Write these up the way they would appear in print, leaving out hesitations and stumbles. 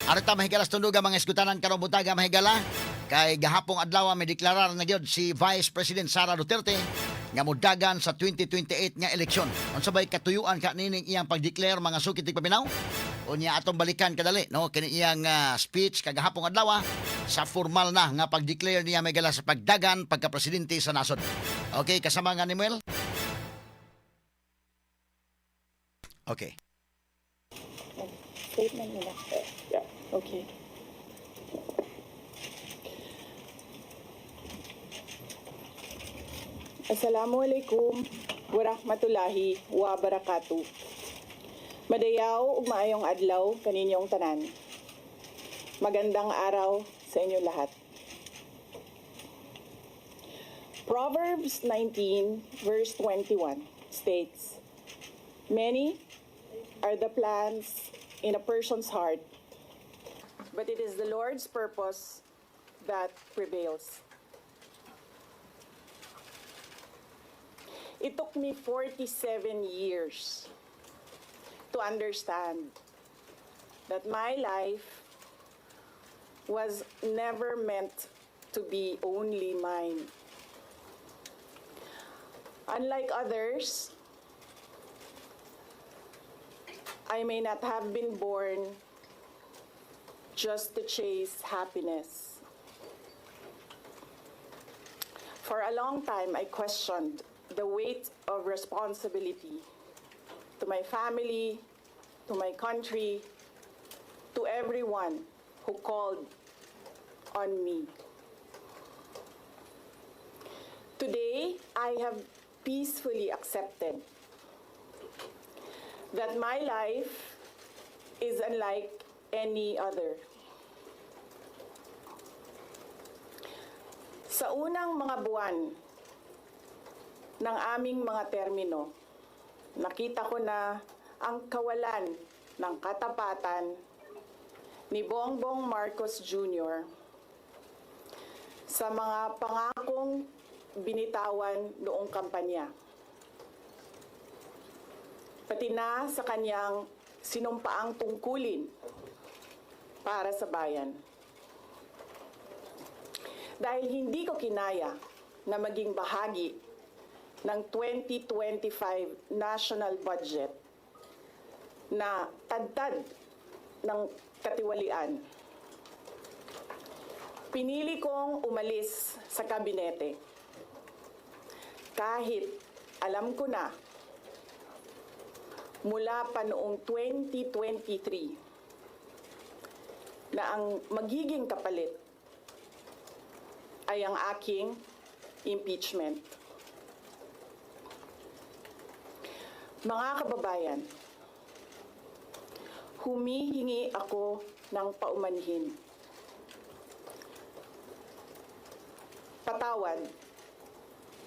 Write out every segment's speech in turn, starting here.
Arita mahigala sa tunduga, mga iskutanan karong buntaga, mahigala, kay gahapong adlaw may deklarar na gyud si Vice President Sara Duterte nga mudagan sa 2028 nga eleksyon. Unsa bay katuyuan ka nining iyang pag-declare, mga suki tigpaminaw? Unya atong balikan kadali, no, kini iyang speech kagahapong adlaw sa formal na nga pag-declare niya, mahigala, sa pagdagan pagka-presidente sa nasod. Okay, kasama nga ni Muel? Okay. Statement nila. Yeah. Okay. Assalamualaikum warahmatullahi wabarakatuh. Madayaw ug maayong adlaw kaninyong tanan. Magandang araw sa inyo lahat. Proverbs 19 verse 21 states, "Many are the plans in a person's heart, but it is the Lord's purpose that prevails." It took me 47 years to understand that my life was never meant to be only mine. Unlike others, I may not have been born just to chase happiness. For a long time, I questioned the weight of responsibility to my family, to my country, to everyone who called on me. Today, I have peacefully accepted that my life is unlike any other. Sa unang mga buwan ng aming mga termino, nakita ko na ang kawalan ng katapatan ni Bongbong Marcos Jr. sa mga pangakong binitawan noong kampanya, pati na sa kanyang sinumpaang tungkulin para sa bayan. Dahil hindi ko kinaya na maging bahagi ng 2025 national budget na tadtad ng katiwalian, pinili kong umalis sa kabinete. Kahit alam ko na mula pa noong 2023 na ang magiging kapalit ay ang aking impeachment. Mga kababayan, humihingi ako ng paumanhin. Patawad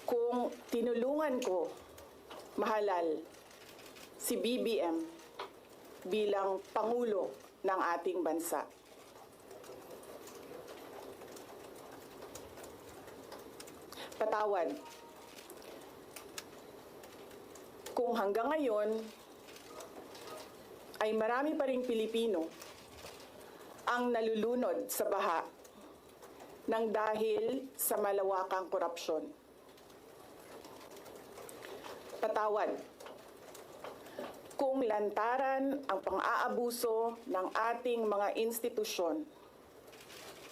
kung tinulungan ko mahalal si BBM bilang Pangulo ng ating bansa. Patawad kung hanggang ngayon ay marami pa ring Pilipino ang nalulunod sa baha ng dahil sa malawakang korupsyon. Patawad kung lantaran ang pang-aabuso ng ating mga institusyon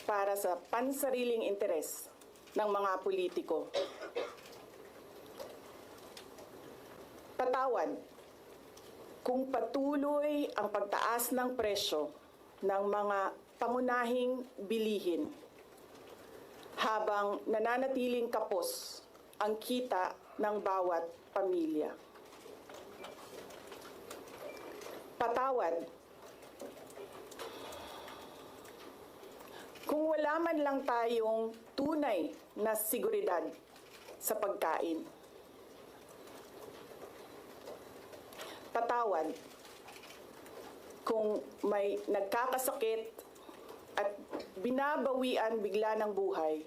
para sa pansariling interes ng mga politiko. Patawad kung patuloy ang pagtaas ng presyo ng mga pangunahing bilihin habang nananatiling kapos ang kita ng bawat pamilya. Patawad kung wala man lang tayong tunay na seguridad sa pagkain. Patawad kung may nagkakasakit at binabawian bigla ng buhay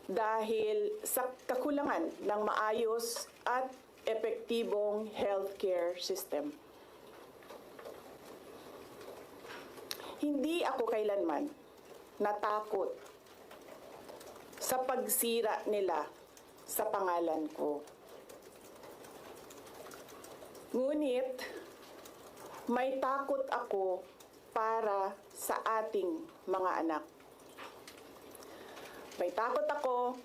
dahil sa kakulangan ng maayos at epektibong healthcare system. Hindi ako kailanman natakot sa pagsira nila sa pangalan ko. Ngunit may takot ako para sa ating mga anak. May takot ako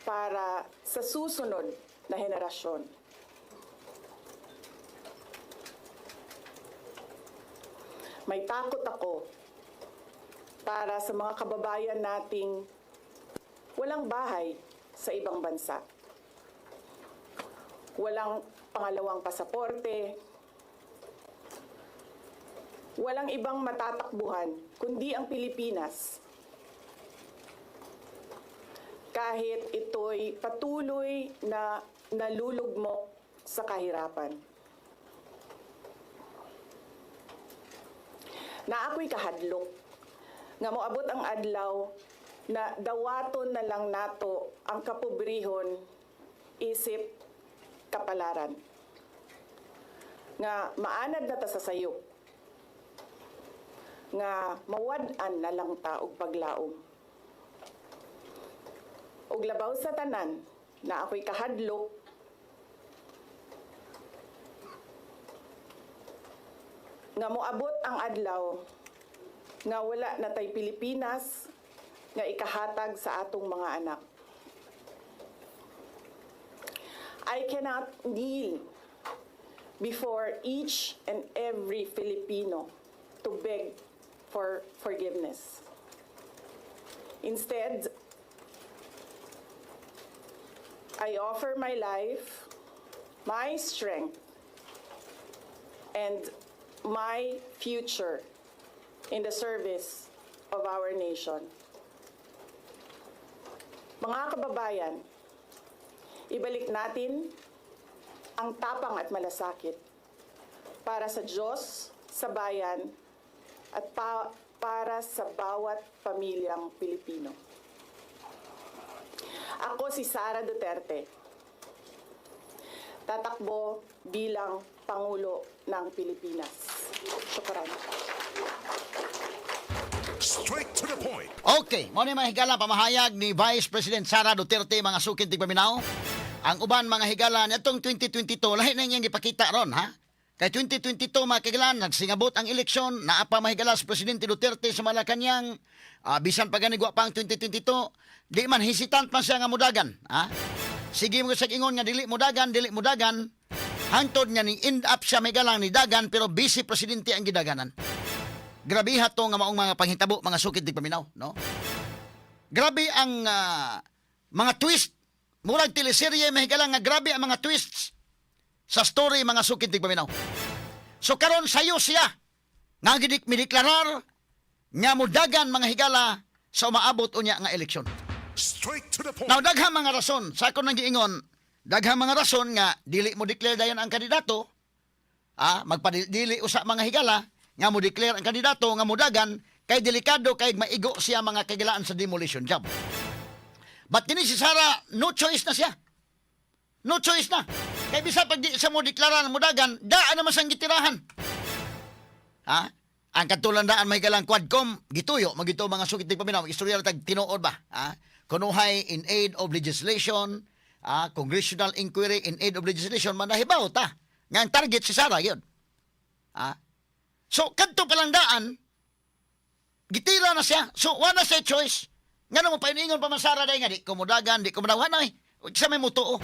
para sa susunod na henerasyon. May takot ako para sa mga kababayan nating walang bahay sa ibang bansa. Walang pangalawang pasaporte, walang ibang matatakbuhan kundi ang Pilipinas. Kahit ito'y patuloy na nalulugmok sa kahirapan. Na ako'y kahadlok nga moabot ang adlaw na dawaton na lang nato ang kapobrehon isip kapalaran. Nga maanad na ta sa sayop. Nga mawad-an na lang ta og paglaom. Ug labaw sa tanan na ako'y kahadlok nga moabot ang adlaw nga wala na tay Pilipinas nga ikahatag sa atong mga anak. I cannot kneel before each and every Filipino to beg for forgiveness. Instead, I offer my life, my strength, and my future in the service of our nation. Mga kababayan, ibalik natin ang tapang at malasakit para sa Diyos, sa bayan, at para sa bawat pamilyang Pilipino. Ako si Sara Duterte. Tatakbo bilang Pangulo ng Pilipinas. Shukran. Straight to the point. Okay, mao ni, mga higala, pamahayag ni Vice President Sara Duterte, mga suking tigpaminaw. Ang uban, mga higala, nitong 2022, lahi na niyang gipakita ron, ha? Kay 2022, mga kailan, nagsingabot ang eleksyon, naa pa, mga higala, si Presidente Duterte sa Malacanang, bisan pa gani pa ang 2022, di man hesitant man siya nga mudagan, ha? Sige mo sa ingon nga dili mudagan, dili mudagan, hangtod nga ni end up siya, may galang ni dagan, pero vice presidente ang gidaganan. Grabe to nga maong mga panghitabo, mga sukid tigpaminaw, no? Grabe ang mga twist. Murag teleserye, mahigala, nga grabe ang mga twists sa story, mga sukid tigpaminaw. So karon sayo siya nga gidik mideklarar nga mudagan, mga higala, sa umaabot unya nga eleksyon. Straight to the point. Now daghang mga rason sa akon nang giingon, daghang mga rason nga dili mo declare dayon ang kandidato, magpadili usa, mga higala, nga mo declare ang kandidato nga mudagan kay delikado kay maigo siya, mga kagilaan, sa demolition job. But kini si Sara, no choice na siya. No choice na. Kay bisa pag di siya mo deklara ng mudagan, daan naman siyang gitirahan. Ha? Ang katong daan may galang Quadcom, gituyo, magito, mga sukit paminaw, istorya tag tinuod ba? Ha? Kunuhay in aid of legislation, congressional inquiry in aid of legislation, manahibaw ta nga ang target si Sara yun. Ha? So, kadto pa lang daan, gitira na siya. So, wala siya choice. Nga mo paingon pa man Sara dahil nga, di ko mudagan, di ko mudagan, ay, sa may mutuo.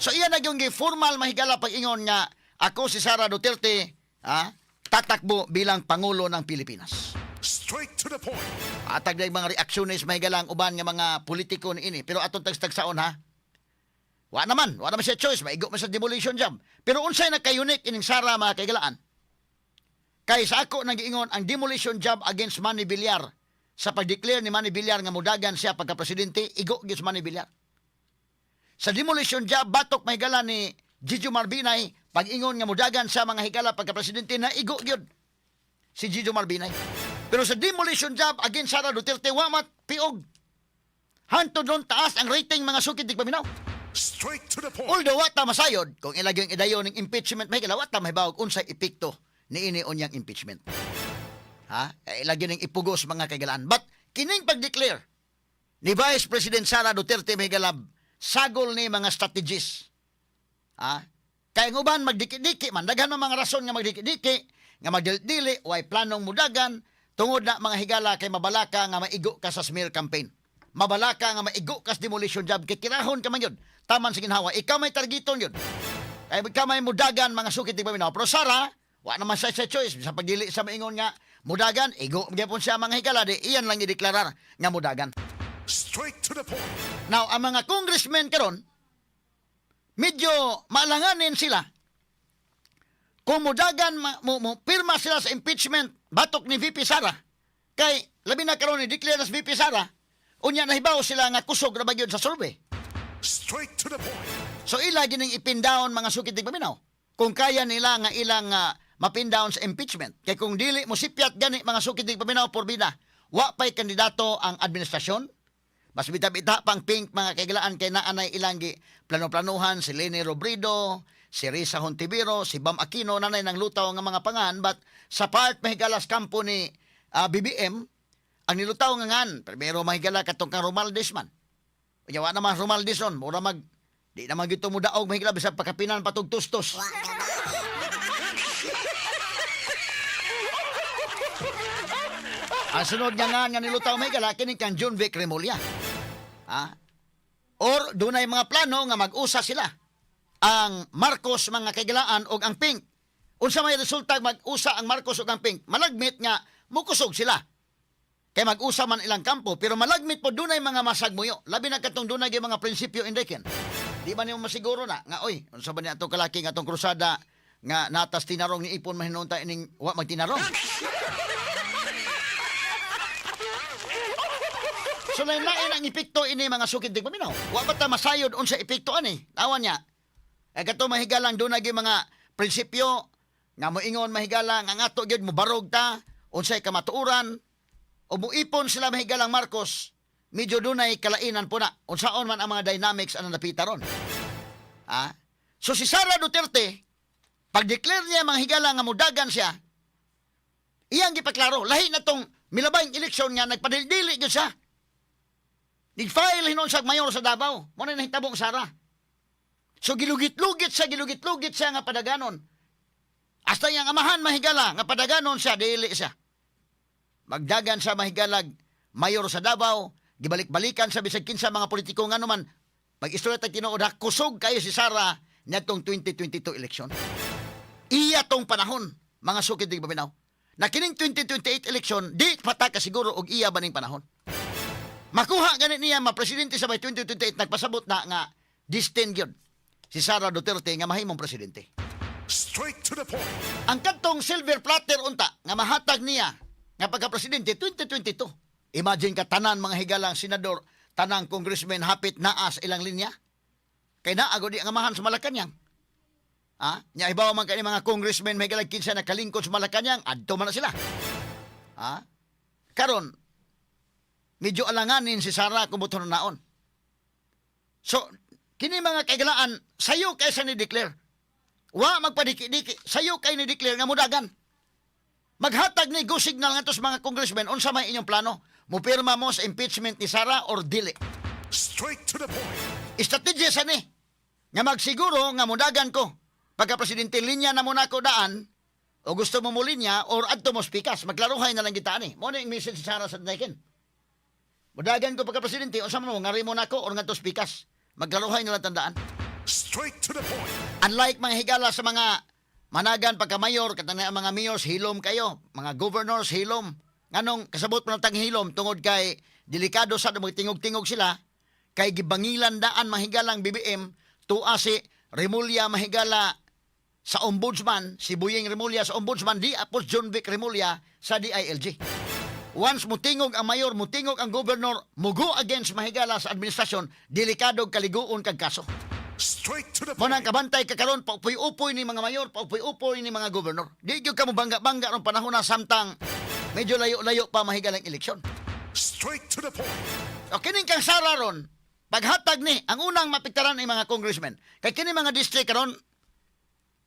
So, iyan na yung formal, mahigala, pag-ingon nga, "Ako si Sara Duterte, tatakbo bilang Pangulo ng Pilipinas." Straight to the point. Atag na yung mga reaksyones, mahigala, ang uban nga mga politiko ni ini. Pero atong tagstagsaon, ha. Wa naman siya choice, maigo man sa demolition job. Pero unsay nagka-unique ining Sara, mga kaigalaan? Kay sa ako nang giingon ang demolition job against Manny Villar sa pag-declare ni Manny Villar nga mudagan siya pagka-presidente, igo gyud si Manny Villar. Sa demolition job batok, mahigala, ni Jejomar Binay, pag-ingon nga mudagan sa mga higala pagka-presidente, na igo gyud si Jejomar Binay. Pero sa demolition job against Sara Duterte, wa piog. Hantod ron taas ang rating, mga sukid tigpaminaw. Straight to the point. Although wa ta masayod kung ilagay ang idayon ng impeachment, may wa ta mahibawog unsay epekto niini unyang impeachment. Ha? Eh, lagi ning ipugos, mga kaigalaan. But kining pag-declare ni Vice President Sara Duterte, mga higala, sagol ni mga strategies. Ha? Kaya ang uban magdiki-diki man, daghan man mga rason nga magdiki-diki, nga magdili, way planong mudagan, tungod na, mga higala, kay mabalaka nga maigo ka sa smear campaign. Mabalaka nga maigo ka sa demolition job, kay kirahon ka man yun. Taman sa ginhawa, ikaw may targeton yun. Kay ikaw may mudagan, mga sukit di paminaw. Pero Sara, wa naman siya sa choice. Sa pagdili sa maingon nga mudagan, igo gyapon siya, mga higala, di iyan lang gideklarar nga mudagan. Straight to the point. Now, ang mga congressmen karon, medyo maalanganin sila. Kung mudagan, mo pirma sila sa impeachment batok ni VP Sara. Kay, labi na karon ni declare sa VP Sara, unya nahibaw sila nga kusog ra ba gyud sa survey. Straight to the point. So ila gining ipin down, mga sukit tig paminaw. Kung kaya nila nga ilang mapin down sa impeachment. Kay kung dili mo sipyat gani, mga sukit tig paminaw, porbida. Wa pay kandidato ang administrasyon. Mas bita-bita pang Pink, mga kaigalaan, kay naanay ilang gi plano-planuhan si Leni Robredo, si Risa Hontiveros, si Bam Aquino, nanay ng lutaw nga mga pangan, but sa part, mahigalas, kampo ni BBM ang nilutaw nga ngan primero, mahigala, katong kang Romualdez man. Unya wa naman Romualdez on, mura mag di naman gito mo daog, mahigala, bisag pakapinan patug tustos. Ang sunod nga nga nga nilutaw, mahigala, kini kang Jonvic Remulla. Ha? Or dunay mga plano nga mag-usa sila. Ang Marcos, mga kaigalaan, og ang Pink. Unsa may resulta mag-usa ang Marcos ug ang Pink? Malagmit nga mukusog sila. Kay mag-usa man ilang kampo, pero malagmit po dunay mga masagmuyo. Labi na katong dunay gyud mga prinsipyo indekin. Di ba nimo masiguro na nga, oy, unsa ba niya atong kalaki nga atong krusada nga natas tinarong ni ipon mahinunta ining wa magtinarong. So lain-lain ang epekto ini, mga sukid tig paminaw. Wa ba ta masayod unsa epekto ani? Awan niya. Eh kato, mahigalang, dunay gyud mga prinsipyo nga moingon, mahigalang, ang ato gyud mobarog ta unsay kamatuoran o muipon sila, mahigalang Marcos, medyo dunay kalainan po na unsaon man ang mga dynamics ang napita ron. Ah? So si Sara Duterte, pag-declare niya, mga higala, nga mudagan siya, iyang gipaklaro, lahi na tong milabayng eleksyon nga nagpadildili gyud siya. Nag-file hinon sa mayor sa Davao. Mo na nahitabong Sara. So gilugit-lugit siya nga padaganon. Hasta iyang amahan, mahigala, nga padaganon siya, dili siya. Magdagan sa mahigalag mayor sa Davao, gibalik-balikan sa bisag kinsa mga politiko nga naman. Pag-istorya tag tinuod ha, kusog kayo si Sara niadtong 2022 election. Iya tong panahon, mga sukid di paminaw. Na kining 2028 election, di pata ka siguro og iya baning panahon. Makuha gani niya ma-presidente sa by 2028, nagpasabot na nga destined gyud si Sara Duterte nga mahimong presidente. Straight to the point. Ang kadtong silver platter unta nga mahatag niya nga pagka-presidente 2022. Imagine ka, tanan, mga higalang, senador, tanang congressman hapit naa sa ilang linya. Kay naa di ang amahan sa Malacanang. Ha? Nya ibaw man kani mga congressman, may higalang, kinsa nakalingkod sa Malacanang, adto man na sila. Ha? Karon medyo alanganin si Sara kung buto na naon. So, kini, mga kaigalaan, sayo kay sa ni-declare. Wa magpadiki-diki, sayo kay ni-declare nga mudagan. Maghatag ni go signal ngadto sa mga congressmen unsa may inyong plano. Mupirma mo sa impeachment ni Sara or dili. Straight to the point. Estrategiya sa ni nga magsiguro nga mudagan ko. Pagka presidente, linya na mo nako daan o gusto mo mo linya or adto mo spikas, magklaruhay na lang kita ani. Mo na yung message si Sara sa Daiken. Mudagan ko pagka presidente, unsa man mo, ngari mo nako or ngadto spikas. Magklaruhay na lang tandaan. Straight to the point. Unlike, mga higala, sa mga managan pagka mayor, katana ang mga mayors, hilom kayo. Mga governors, hilom. Nganong kasabot mo tang hilom? Tungod kay delikado sa magtingog-tingog sila, kay gibangilan daan, mahigalang BBM, tuwa si Remulla, mahigala, sa ombudsman, si Buying Remulla sa ombudsman, di apos Jonvic Remulla sa DILG. Once mutingog ang mayor, mutingog ang governor, mugo against, mahigala, sa administrasyon, delikado kaliguon kag kaso. Straight to the Mo point. nang kabantay ka karon, paupoy-upoy ni mga mayor, paupoy-upoy ni mga gobernador. Di gyud ka mo bangga-bangga ron panahon na samtang medyo layo-layo pa, mahigalang, eleksyon. Straight to the point. O kining kang Sara ron, paghatag ni, ang unang mapiktaran ay mga congressman. Kay kini mga district karon,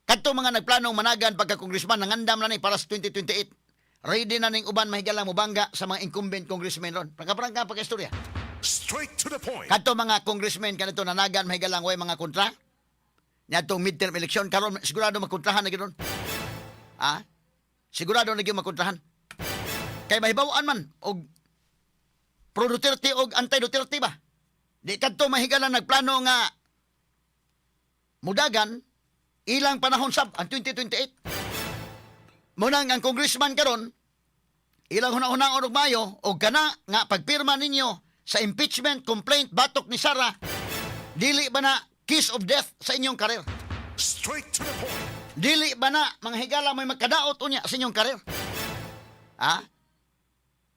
kadto mga nagplanong managan pagka congressman, nangandam na ni para sa 2028. Ready na ning uban, mahigala, mubangga sa mga incumbent congressmen ron. Prangka-prangka pagka-istorya. Straight to the point. Kadto mga congressmen kanito nanagan, mahigalang way mga kontra. Niadtong midterm election karon, sigurado makontrahan na gyud ron. Ah? Sigurado na gyud makontrahan. Kay mahibaw-an man og pro Duterte og anti Duterte ba? Di kadto, mahigala, nagplano nga mudagan ilang panahon sab ang 2028. Munang ang congressman karon ilang huna-hunaon og mayo og kana nga pagpirma ninyo sa impeachment complaint batok ni Sara, dili ba na kiss of death sa inyong karir? Straight to the point. Dili ba na, mga higala, may magkadaot unya sa inyong karir? Ha?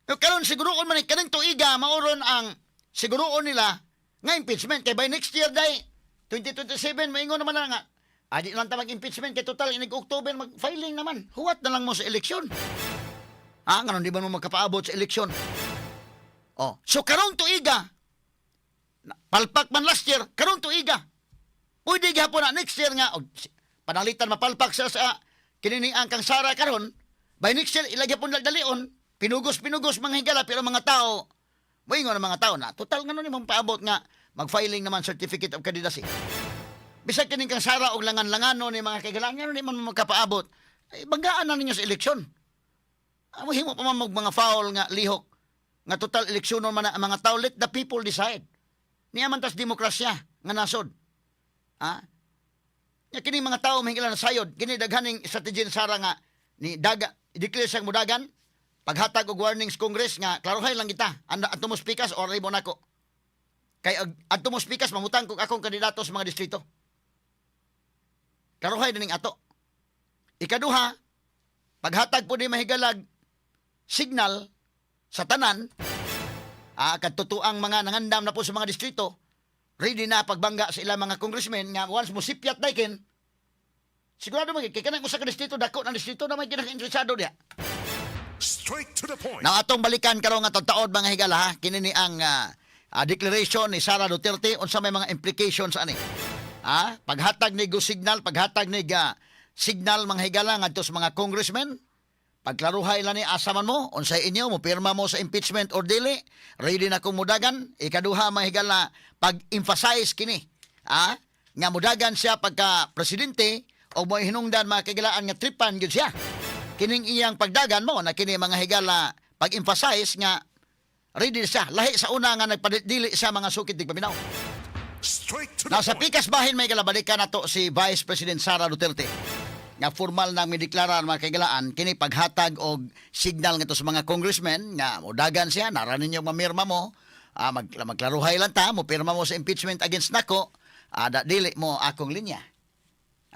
Pero karon siguroon man kaning tuiga mauron ang siguroon nila nga impeachment kay by next year day 2027 maingon naman na nga adi lang ta mag-impeachment kay total inig October mag-filing naman, huwat na lang mo sa eleksyon. Ha, nganon di ba mo magkapaabot sa eleksyon? Oh, so karon tuiga, palpak man last year, karon tuiga pwede gihapon na next year nga og panalitan mapalpak sa kini ang kang Sara karon, by next year ilagay pon dalion, pinugos pinugos, mga higala. Pero mga tao moingon ang mga tao na total ngano ni mong paabot nga mag-filing naman certificate of candidacy, bisag kining kang Sara og langan-langano ni mga kaigalan, ngano ni man magkapaabot, ay banggaan na ninyo sa eleksyon. Amo himo pa man og mga foul nga lihok nga total eleksyonon man na ang mga tao. Let the people decide. Niya man tas demokrasya nga nasod. Ha? Nya kini mga tao, mahingila, na sayod kini daghaning strategy ni Sara nga ni daga, i-declare siyang mudagan, paghatag og warnings Congress nga klarohay lang kita anda adto mo speakers or mo nako kay adto mo speakers mamutang kog akong kandidato sa mga distrito. Klarohay na ning ato. Ikaduha, paghatag po ni mahigalag signal sa tanan, kadto ang mga nangandam na po sa mga distrito, ready na pagbangga sa ilang mga congressmen nga once mo sipyat dayken, sigurado man kay kanang usa ka distrito, dako ng distrito na may kinaka-interesado diya. Straight to the point. Now atong balikan karon nga taod, mga higala, ha. Kini ni ang declaration ni Sara Duterte, unsa may mga implications ani. Ha? Paghatag ni go signal, paghatag ni ga signal, mga higala, ngadto sa mga congressmen. Pagklaruhay lang ni asa man mo, unsay inyo, mo pirma mo sa impeachment or dili, ready na kong mudagan. Ikaduha, mga higala, pag-emphasize kini. Ha? Nga mudagan siya pagka presidente o mo hinungdan, mga kagilaan, nga tripan gyud siya. Kining iyang pagdagan mo na kini, mga higala, pag-emphasize nga ready siya lahi sa una nga nagpadili sa mga sukit tigpaminaw. Straight to the Now, sa point. pikas bahin may balikan nato si Vice President Sara Duterte nga formal nang mideklara, mga kaigalaan, kini paghatag og signal ngadto sa mga congressmen nga modagan siya, nara ninyo mamirma mo, magklaruhay lang ta, mo pirma mo sa impeachment against nako, da, dili mo akong linya.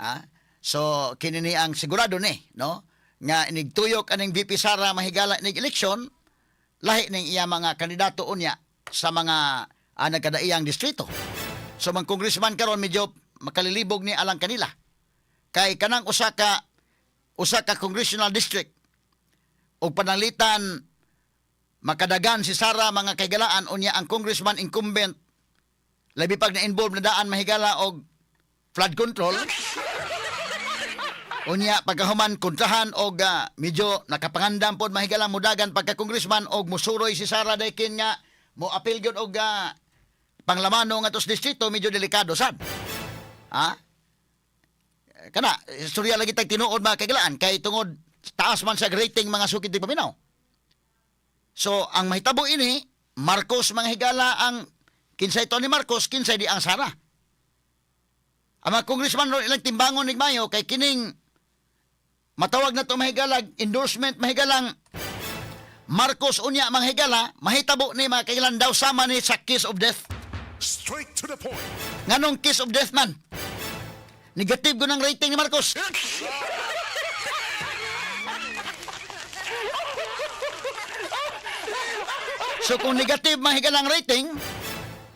Ah, so kini ni ang sigurado ni, no, nga inigtuyok aning VP Sara, mahigala, inig eleksyon, lahi ning iya mga kandidato unya sa mga nagkadaiyang distrito. So mga congressman karon medyo makalilibog ni alang kanila. Kay kanang usa ka congressional district og pananglitan makadagan si Sara, mga kaigalaan, unya ang congressman incumbent labi pag na-involve na daan, mahigala, og flood control, unya pagkahuman kontrahan og medyo nakapangandam pod, mahigala, mudagan pagka congressman og musuroy si Sara daykin nga mo apil gyud og panglamano nga tos distrito, medyo delikado sad. Ha? Kana istorya lagi tag tinuod, mga kaigalaan, kay tungod taas man sa rating, mga sukid di paminaw. So ang mahitabo ini Marcos, mga higala, ang kinsay to ni Marcos, kinsay di ang Sara. Ang mga congressman ron ilang timbangon ni Mayo kay kining matawag na to, mahigalag, endorsement, mahigalang Marcos unya, mga higala, mahitabo ni, mga kailan daw sama ni sa kiss of death. Straight to the point. Nganong kiss of death man? Negative ko ng rating ni Marcos. So kung negative, mga higalang rating,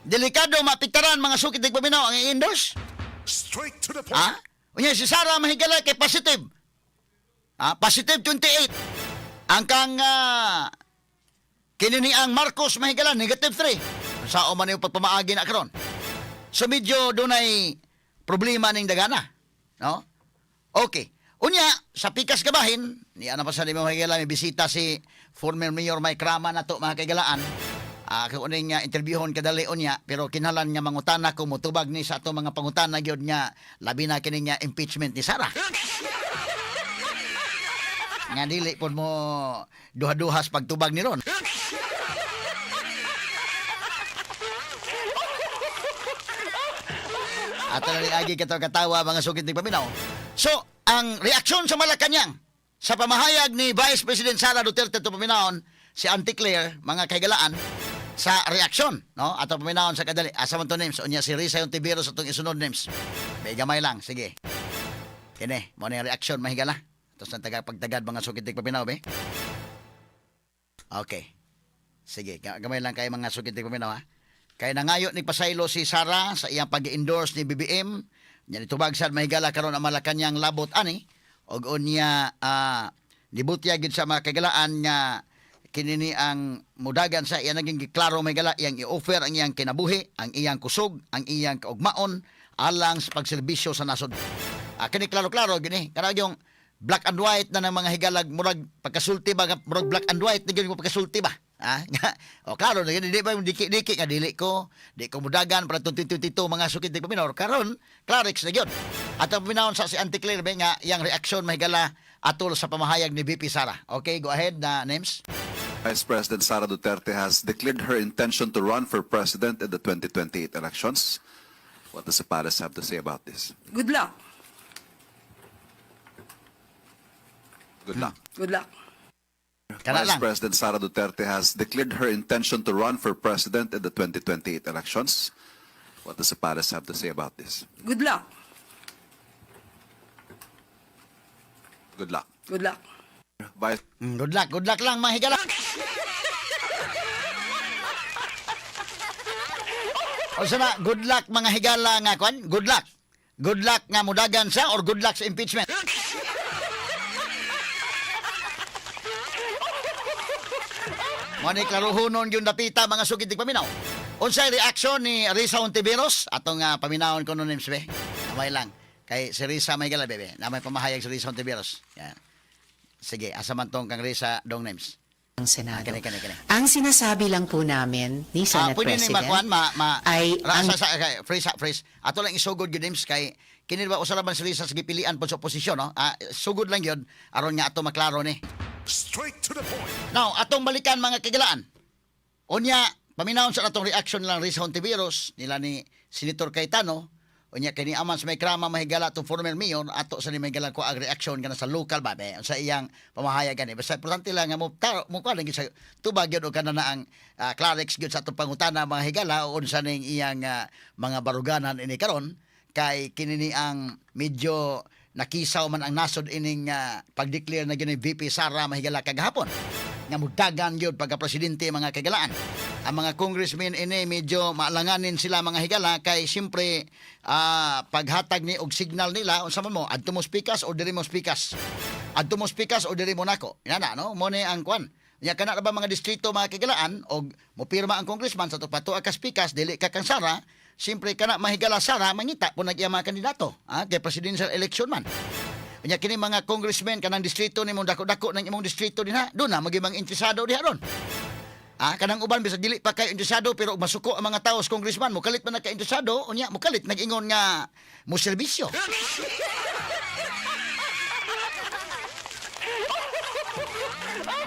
delikado mapiktaran, mga sukit paminaw, ang i-endorse. Straight to the point. Ha? Unya si Sara, mahigala, kay positive. Ha? Positive 28. Ang kang kini ni ang Marcos, mahigala, negative 3. Sao man yung pagpamaagi na karon. So medyo dunay problema ning dagana. No? Okay. Unya, sa pikas kabahin, niya na pa sa mga higala, may bisita si former Mayor Mike Rama na to, mga kaigalaan. Kung uning nga interviewon kadali unya, pero kinahanglan nga mangutana ko mutubag ni sa ato mga pangutana gyud nga labi na kini nga impeachment ni Sara. Nga dili pud mo duha-duhas pagtubag ni ron. Ato na agi kato katawa, mga sugid ni paminaw. So, ang reaksyon sa Malacanang sa pamahayag ni Vice President Sara Duterte to paminawon si Auntie Claire, mga kaigalaan, sa reaksyon, no? Ato paminawon sa kadali. Asa man to, names? Unya si Risa Hontiveros atong isunod, names. May gamay lang, sige. Kini, mo na yung reaksyon, mahigala. Tapos ang taga pagtagad, mga sugid ni paminaw, be. Okay. Sige, gamay lang kay mga sugid ni paminaw, ha. Kay nangayo ni pasaylo si Sara sa iyang pag-endorse ni BBM. Nya nitubag sad, mahigala, karon ang Malacanang labot ani og unya nibutya gid sa mga kagalaan nga kini ni ang mudagan sa iya naging giklaro, mahigala, iyang i-offer ang iyang kinabuhi, ang iyang kusog, ang iyang kaugmaon alang sa pagserbisyo sa nasod. Kini klaro-klaro gini kanang yung black and white na ng mga higalag, murag pagkasulti ba, murag black and white na gyud mo pagkasulti ba. O klaro na yun, hindi ba yung diki-diki nga dili ko, di ko mudagan para 2022, mga sukit di paminaw. Karon, Clarix na yun. At ang paminawon sa si Auntie Claire ba nga yang reaksyon, mahigala, atol sa pamahayag ni VP Sara. Okay, go ahead na, names. Vice President Sara Duterte has declared her intention to run for president in the 2028 elections. What does the palace have to say about this? Good luck. Good luck. Good luck. Kana Vice lang. President Sara Duterte has declared her intention to run for president in the 2028 elections. What does the palace have to say about this? Good luck. Good luck. Good luck. Vice Good luck lang, mga higala. O sana, good luck, mga higala, nga kwan, good luck. Good luck nga mudagan sa or good luck sa impeachment? Mo ni klarohonon yung dapita, mga sugid di paminaw. Unsay reaksyon ni Risa Hontiveros atong paminawon ko no, names be? Namay lang kay si Risa may gala bebe. Na may pamahayag si Risa Hontiveros. Yan. Sige, asa man tong kang Risa dong, names? Ng Senado. Kini, kini, kini. Ang sinasabi lang po namin ni Senate Pwede ni President makuan ma, ma ay ra, ang sa, kay, freeze freeze. Ato lang isugod gyud, names, kay kini ba usa ra man si Risa sa gipilian po sa oposisyon, no? Sugod lang gyud aron nga ato maklaro ni. Straight to the point. Now, atong balikan, mga kagilaan. Unya, paminawon sa atong reaction lang Risa Hontiveros, nila ni Senator Cayetano, unya kay ni aman sa may krama, mahigala, atong former mayor, ato sa ni mahigala ko ang reaction kana sa local ba be, sa iyang pamahayag gani. Basta importante lang nga mo taro mo kuan sa tubag gyud og kana na ang Clarix gyud sa atong pangutana, mga higala, o unsa ning iyang mga baruganan ini karon kay kini ni ang medyo nakisaw man ang nasod ining pag-declare na gyud ni VP Sara, mahigala, kagahapon nga mudagan gyud pagka presidente, mga kagalaan. Ang mga congressmen ini medyo maalanganin sila, mga higala, kay siyempre paghatag ni og signal nila unsa man mo adto mo speakers o diri mo speakers. Adto mo speakers o diri mo nako. Ina na no mo ni ang kwan. Nya kana ra ba mga distrito, mga kagalaan, og mopirma ang congressman sa tupato ka speakers dili ka kang Sara, siyempre kana, mahigala, Sara mangita po nag mga kandidato, kay presidential election man. Nya kini mga congressmen kanang distrito nimo, dako-dako ng imong distrito dinha, do na maging mga interesado diha ron. Kanang uban bisag dili pa kay interesado pero masuko ang mga tao sa congressman, mukalit man na ka interesado, unya mukalit nag-ingon nga mo serbisyo.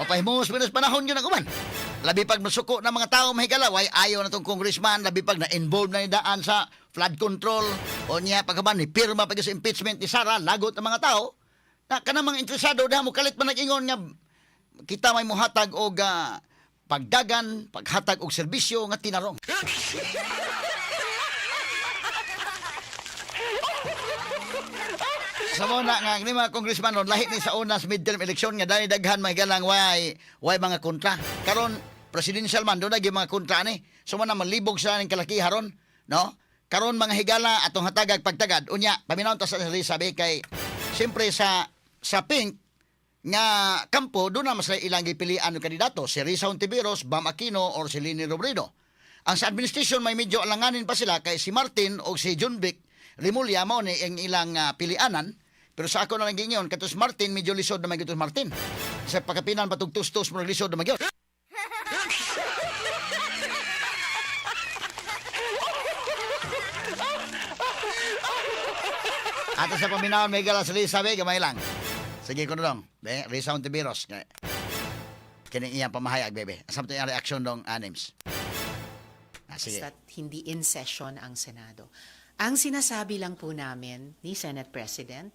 Mapahimos binas panahon yun ang uban. Labi pag masuko ng mga tao, mahigala, way ayaw na tong congressman, labi pag na-involve na ni daan sa flood control, o niya pagkaban, ni pirma pag sa impeachment ni Sara, lagot ang mga tao, na kanang mga interesado na mukalit man nag-ingon nga kita may muhatag og pagdagan, paghatag og serbisyo nga tinarong. Sa muna nga ni mga congressman ron, lahi ni sa una sa midterm election nga dahil daghan mga galang way mga kontra. Karon presidential man do na gyud mga kontra ni. So man na malibog sa ning kalakiha ron, no? Karon, mga higala, atong hatagag pagtagad. Unya, paminaw ta sa sabi kay siyempre sa pink nga kampo doon na mas ilang gipilian ng kandidato, si Risa Hontiveros, Bam Aquino or si Leni Robredo. Ang sa administration may medyo alanganin pa sila kay si Martin o si Jonvic Remulla mao ni ang ilang pilianan. Pero sa ako na lang gingon, katos Martin, medyo lisod na may gatos Martin. Sa pagkapinan patugtustos mo, lisod na magyod. Ato sa paminawon, may gala sa Risa, be, gamay lang. Sige ko na dong. Be, Risa Ontiveros. Kining iyang pamahayag, bebe. Asa mo iyang reaksyon dong, anims? Ah, sige. Basta't hindi in session ang Senado. Ang sinasabi lang po namin ni Senate President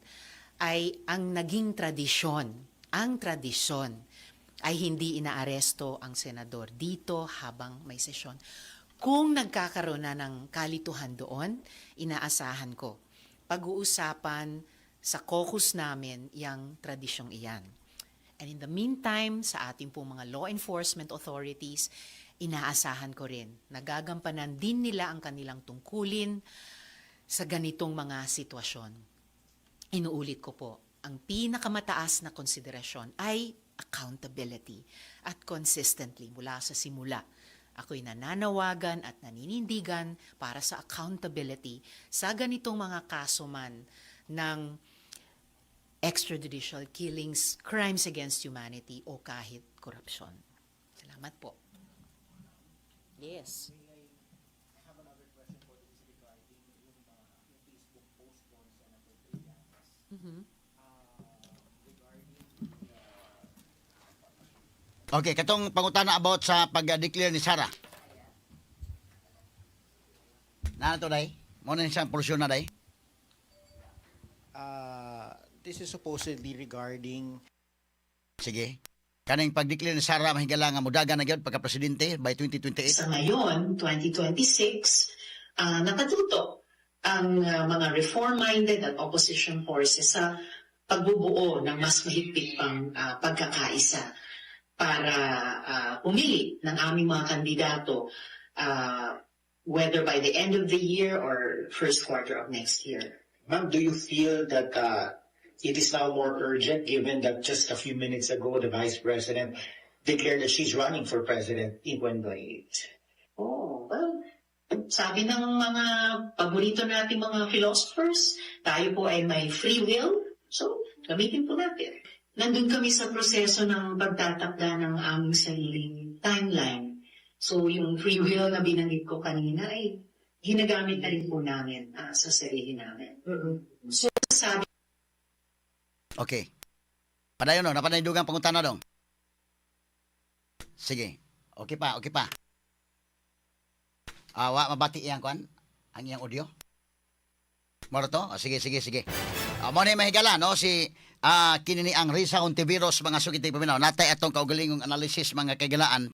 ay ang naging tradisyon, ang tradisyon ay hindi inaaresto ang senador dito habang may sesyon. Kung nagkakaroon na ng kalituhan doon, inaasahan ko pag-uusapan sa caucus namin yang tradisyong iyan. And in the meantime, sa ating pong mga law enforcement authorities, inaasahan ko rin nagagampanan din nila ang kanilang tungkulin sa ganitong mga sitwasyon. Inuulit ko po, ang pinakamataas na konsiderasyon ay accountability at consistently mula sa simula. Ako'y nananawagan at naninindigan para sa accountability sa ganitong mga kaso man ng extrajudicial killings, crimes against humanity o kahit korupsyon. Salamat po. Yes. Okay, katong pangutana about sa pag-declare ni Sara. Na to day? Mo na siyang porsyon na day? This is supposedly regarding Sige. Kaning pag-declare ni Sara mahigala nga mudagan na gyud pagka presidente by 2028. Sa ngayon, 2026, nakatutok ang mga reform-minded at opposition forces sa pagbubuo ng mas mahigpit pang pagkakaisa para pumili ng aming mga kandidato whether by the end of the year or first quarter of next year. Ma'am, do you feel that it is now more urgent given that just a few minutes ago the Vice President declared that she's running for president in 2028? Oh, well, sabi ng mga paborito nating mga philosophers, tayo po ay may free will, so gamitin po natin. Nandun kami sa proseso ng pagtatakda ng aming sariling timeline. So yung free will na binanggit ko kanina ay ginagamit na rin po namin sa sarili namin. So sabi Okay. Padayon no, napanay dugang pangutana dong. Sige. Okay pa, okay pa. Ah, wa mabati iyang kuan ang iyang audio. Moro to? Oh, sige, sige, sige. Mo ni mahigala no si kini ni ang Risa Ontiveros, mga sugiti paminaw. Natay atong kaugalingong analysis, mga kaigalaan.